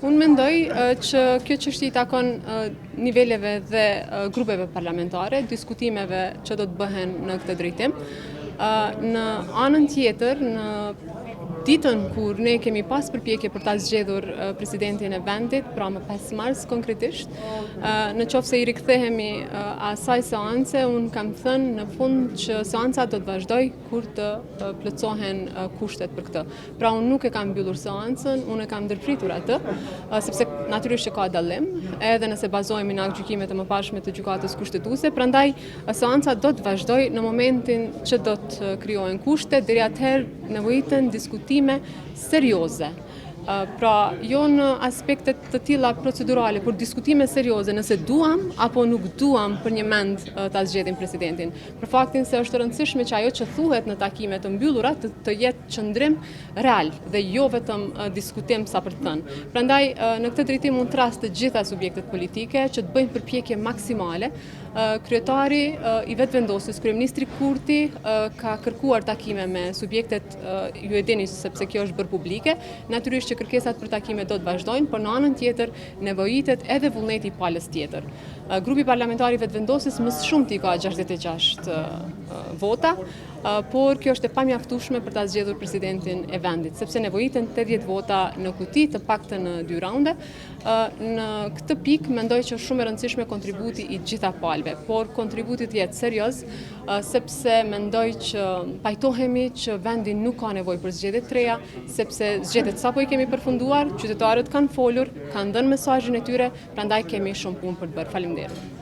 Unë mendoj që kjo çështje i takon niveleve dhe grupeve parlamentare, diskutimeve që do të bëhen në këtë drejtim. Në anën tjetër, në ditën kur ne kemi pas përpjekje për ta zgjedhur presidentin e vendit, pra më 5 mars konkretisht, në qoftë se i rikthehemi asaj seance, unë kam thënë në fund që seanca do të vazhdojë kur të plotësohen kushtet për këtë. Pra unë nuk e kam mbyllur seancën, unë e kam ndërpritur atë, sepse natyrisht që ka dallim, edhe nëse bazohemi në aktgjykimet e mëparshme të Gjykatës Kushtetuese, prandaj seanca do të vazhdojë në momentin që do të krijohen kushte, deri atëherë nevojiten diskutime serioze. Pra, jo në aspekte të tilla procedurale, por diskutime serioze nëse duam apo nuk duam përnjëmend ta zgjedhim presidentin. Për faktin se është e rëndësishme që ajo që thuhet në takime të mbyllura të, të jetë qëndrim real dhe jo vetëm diskutim sa për të thënë. Prandaj në këtë drejtim unë thërras të gjitha subjektet politike që të bëjnë përpjekje maksimale. Kryetari i Vetëvendosjes, kryeministri Kurti ka kërkuar takime me subjektet, ju e dini sepse kjo është bërë publike. Natyrisht që kërkesat për takime do të vazhdojnë, por në anën tjetër nevojitet edhe vullneti i palës tjetër. Grupi parlamentar i Vetëvendosjes më së shumti ka 66 vota, por kjo është e pamjaftueshme për ta zgjedhur presidentin e vendit, sepse nevojiten 80 vota në kuti, të paktën në dy raunde. Në këtë pikë mendoj që është shumë e rëndësishme kontributi i gjitha palëve, por kontributi të jetë serioz, sepse mendoj që pajtohemi që vendi nuk ka nevojë për zgjedhje të reja, sepse zgjedhjet sapo i kemi përfunduar, qytetarët kanë folur, kanë dhënë mesazhin e tyre, Prandaj kemi shumë punë për të bërë. Faleminderit.